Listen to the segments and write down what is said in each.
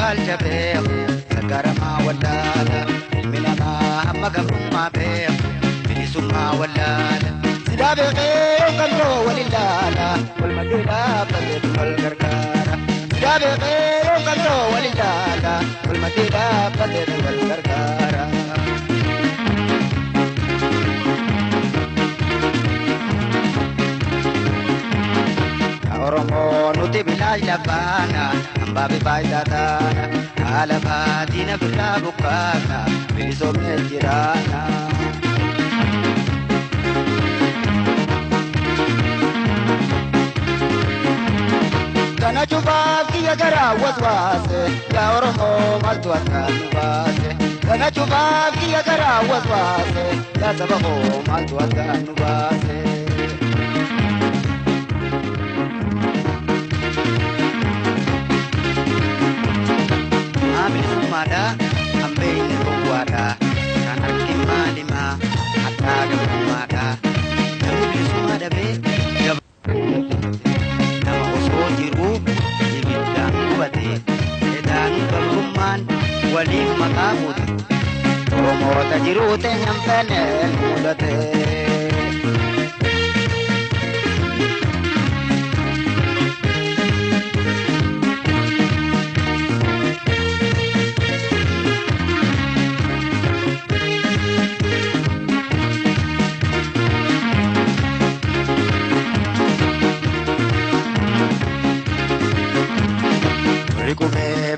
utaalcha beeku saggaramaa wallaala ilmi namaa hamma gabrummaa beeku bilisummaa wallaala. Silaa beekee qal'oo wal ilaala wal maddee dhaabbateetu wal gargaara. Silaa beekee qal'oo wal ilaala wal maddee dhaabbateetu wal gargaara. Oromoo nuti bilaash lafaana hambaa fi faayidaa taana haala baatiin ofirraa buqqaana bilisoomnee jiraana. Kana cufaaf kiyya garaa waswaase yaa Oromoo maaltu akka nu baase. Kana cufaaf kiyya garaa waswaase yaa saba koo maaltu akka nu baase. Bilisummaadha kan beekne gowwaadha kan argin maalimaa hadhaa gabrummaadha namni bilisummaa dhabee nama osoo jiruu ibiddaan gubate edaan gabrummaan waliin maqaa buute Oromoota jiruu teenyaan feneen mudate.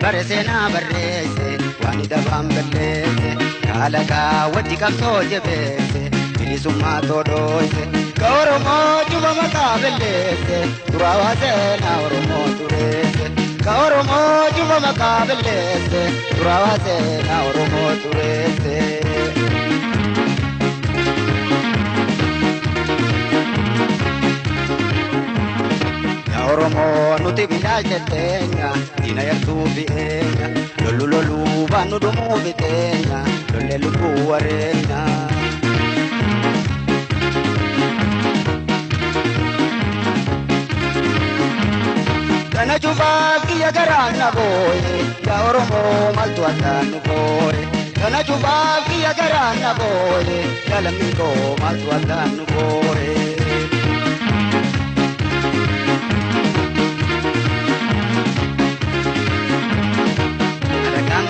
Bare seenaa barreesse waan dabaan balleesse kaalagaa wajji qabsoo jabeesse bilisummaa todhoose ka Oromoo cufa maqaa balleesse duraawaa seenaa Oromoo tureesse ka Oromoo cufa maqaa balleesse duraawaa seenaa Oromoo tureesse. Oromoo nuti bilaash jetteenya diina yartuu fi eenya lollu loluu baannu dhumuu fi teenya lollee lubbuu wareenya. Kana cufaaf kiyya garaan na booye yaa Oromoo maaltu akka nu booye. Kana cufaaf kiyya garaan na booye yaa lammii koo maaltu akka nu booye.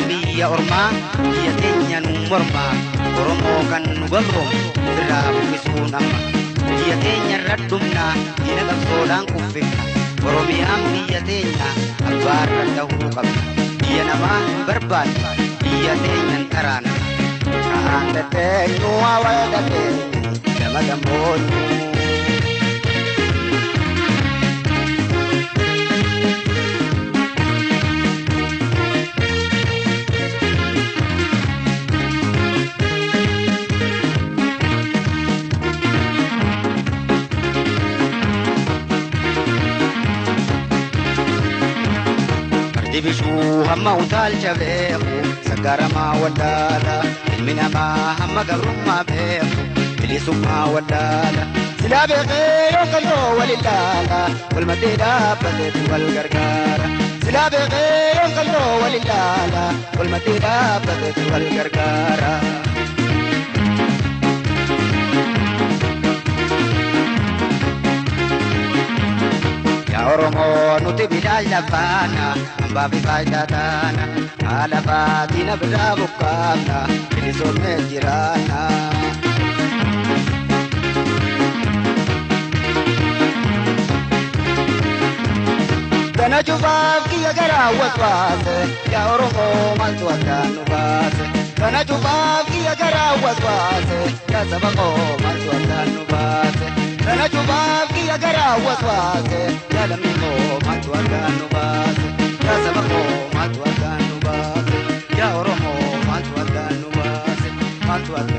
Biyya ormaa biyya teenya nu mormaa Oromoo kan nu gabroome irraa buqqisuun amma biyya teenya irra dhumnaa diina qabsoodhaan kuffifna Oromiyaan biyya teenya abbaarra ta'uu qabna biyya namaa hin barbaanne biyya teenya hin taraana ka'aan tatteenyu waa tatteenyu gama gamboonyu. Dibishuu hamma utaalcha beeku saggaramaa wallaala ilmi namaa hamma gabrummaa beeku bilisummaa wallaala. Silaa beekee yoo qal'oo wal ilaala wal maddee dhaabbateetu wal gargaara. Silaa beekee yoo qal'oo wal ilaala wal maddee dhaabbateetu wal gargaara. Oromoo nuti bilaash lafaana hambaa fi faayidaa taana haala baatiin biraa buqqaafna bilisoomnee jiraanna. Kana cufaaf kiyya garaa waswaase yaa Oromoo maaltu akka nu baase. Kana cufaaf kiyya garaa waswaase yaa saba koo maaltu akka nu baase. Kana cufaaf kiyya garaa waswaase yaa lammii koo maaltu akka nu baase. Yaa saba koo maaltu akka nu baase. Yaa Oromoo maaltu akka nu baase. Maaltu akka